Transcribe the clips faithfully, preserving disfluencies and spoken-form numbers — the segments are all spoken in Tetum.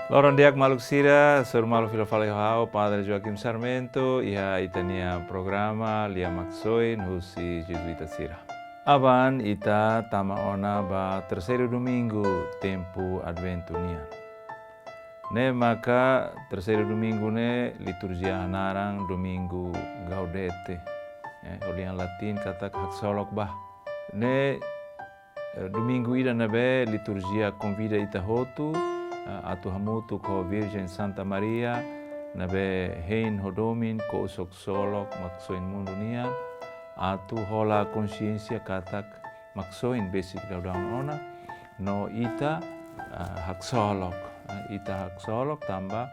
Loron di'ak maluk sira, hasoru malu fila fali ho ha'u, Padre Joaquim Sarmento, iha ita-nia programa Lia Maksoin husi Jezuita sira. Aban ita tama ona ba terseiru domingu tempu Adventu nian. Ne'e maka terseiru domingu ne'e liturjia hanaran Domingu Gaudete. Eh, ho lian latin katak haksolok bá. Ne'e, eh, domingu ida ne'ebé liturjia konvida ita hotu, eh, atu hamutuk ho Virjen Santa Maria, ne'ebé hein ho domin, ko'us haksolok Maksoin Mundu nian, atu hola konxiénsia katak Maksoin besik daudaun ona, no ita, eh, haksolok, eh, ita haksolok tanba,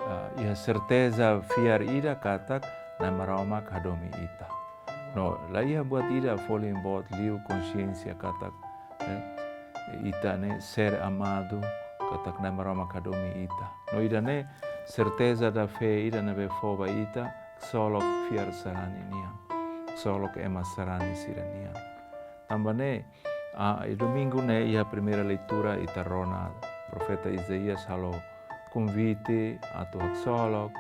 eh, iha serteza fiar ida katak Na'i Maromak hadomi ita. No, la iha buat ida folin boot liu konxiénsia katak, eh, ita ne'e ser amadu, katak Na'i Maromak hadomi ita. No ida-ne'e serteza da fé ida ne'ebé fó ba ita, haksolok fiar sarani nian, haksolok ema sarani sira-nian. Tanba ne'e, ah, iha domingu ne'e iha primeira leitura ita rona profeta Isaías halo konvite atu haksolok,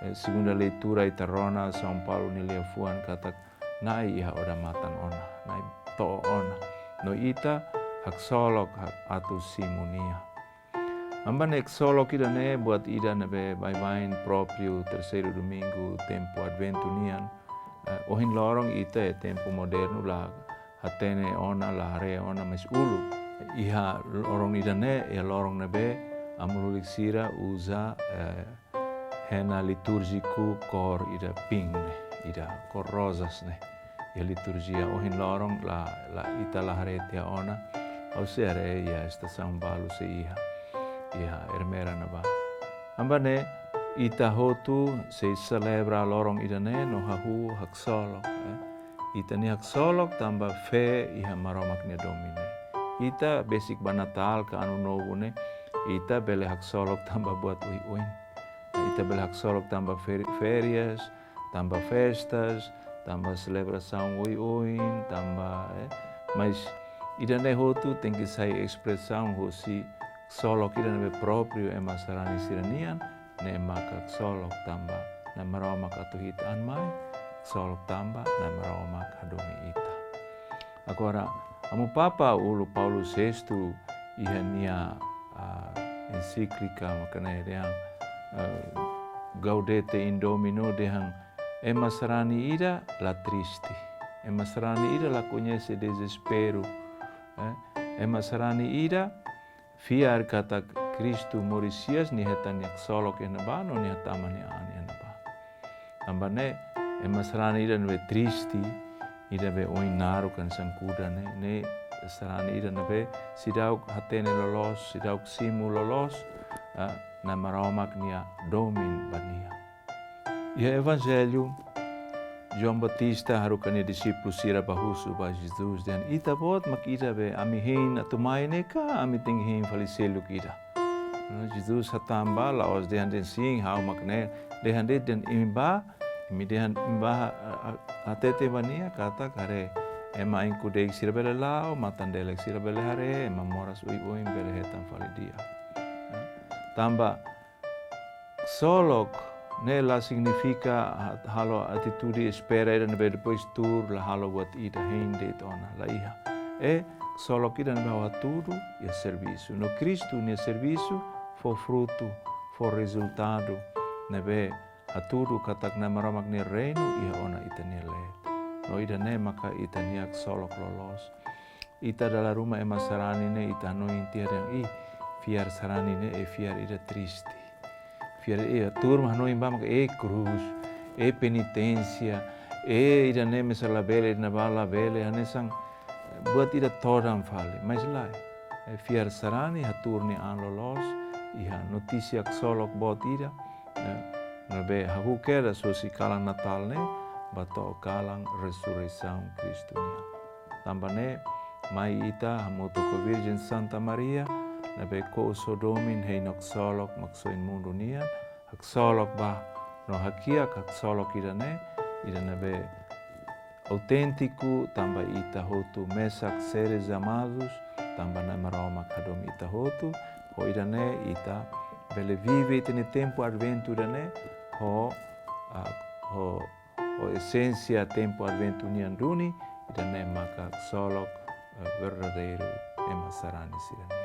eh, segunda leitura ita rona São Paulo nia liafuan katak Na'i iha odamatan ona, Na'i to'o ona. No ita haksolok ha-, atu simu nia. Tanba ne'e haksolok ida-ne'e buat ida ne'ebé baibain própriu terseiru domingu tempu Adventu nian. Eh, ohin loron ita iha tempu modernu la hatene ona, la haree ona, mais uluk iha loron ida-ne'e, iha loron ne'ebé amu lulik sira uza, eh, hena litúrjiku kór ida pink ne'e, ida kór rozas ne'e. Iha liturjia ohin loron la, la ita la haree tiha ona, ha'u sei haree iha estasaun balu sei iha, iha Ermera ne'ebá. Tanba ne'e ita hotu sei selebra loron ida-ne'e no hahú haksolok, eh. Ita-nia haksolok tanba fé iha Maromak nia domin ne'e. Ita besik ba Natál ka Anu Novu ne'e, ita bele haksolok tanba buat oioin. Ita bele haksolok tanba feri-, férias, tanba festas, tanba selebrasaun oioin, tanba, eh, mais ida-ne'e hotu tenke sai espresaun husi haksolok ida ne'ebé própriu ema sarani sira-nian, ne'e maka haksolok tanba Na'i Maromak atu hi'it an mai, haksolok tanba Na'i Maromak hadomi ita. Agora, amu Papa uluk Paulo sexto iha nia, ah, ensíklika maka ne'e dehan, eh, Gaudete in Domino dehan ema sarani ida la triste. Ema sarani ida la koñese dezesperu. Eh, ema sarani ida fiar katak Kristu moris hi'as, nia hetan nia haksolok iha ne'ebá, no nia hatama nia an iha ne'ebá. Tanba ne'e, ema sarani ida ne'ebé triste, ida be oin naruk hanesan kuda ne'e, ne'e sarani ida ne'ebé seidauk hatene loloos, seidauk simu loloos, ah, Na'i Maromak nia domin ba nia. Iha Evanjellu, João Batista haruka nia dixípulu sira bá husu ba Jesus, dehan, "Ita-Boot mak ida be ami hein atu mai ne'e ka ami tenke hein fali seluk ida?" No Jesus hatán ba, la'ós dehan dehan sin, ha'u mak ne'e, dehan de'it dehan imi bá, imi dehan imi bá ha-, ha-, hatete ba nia katak haree, ema ain kudeik sira bele la'o, matan-delek sira bele haree, ema moras oioin bele hetan fali di'ak. Tanba haksolok ne'e la signifika ha-, halo atitude espera ida ne'ebé depois tuur la halo buat ida, hein de'it ona, la iha. I haksolok ida ne'ebé hatudu iha servisu. No Kristu nia servisu fó frutu, fó rezultadu ne'ebé hatudu katak Na'i Maromak nia reinu iha ona ita-nia leet. No ida-ne'e maka ita-nia haksolok loloos. Ita dala ruma ema sarani ne'e ita hanoin tiha dehan, ih, fiar sarani ne'e, eh, fiar ida triste. Fiar, eh, turma hanoin ba maka, eh, krús, eh, peniténsia, eh, ida-ne'e mesak labele, ida-ne'ebá labele, hanesan buat ida todan fali, mais lae. Eh, fiar sarani hatuur nia an loloos iha notísia haksolok boot ida, eh, ne'ebé hahú kedas husi kalan Natál ne'e ba to'o kalan resureisaun Kristu nian. Tanba ne'e, mai ita hamutuk ho Virjen Santa Maria, ne'ebé ko'us ho domin hein haksolok Maksoin Mundu nian, haksolok ba, no hakiak haksolok ida-ne'e, ida ne'ebé auténtiku, tanba ita hotu mesak seres amados, tanba Na'i Maromak hadomi ita hotu, ho ida-ne'e ita bele vive ita-nia tempu Adventu ida-ne'e ho, ah, ho, ho esénsia tempu Adventu nian duni, ida-ne'e maka ksolok, eh, verdadeiru ema sarani sira-ne'e.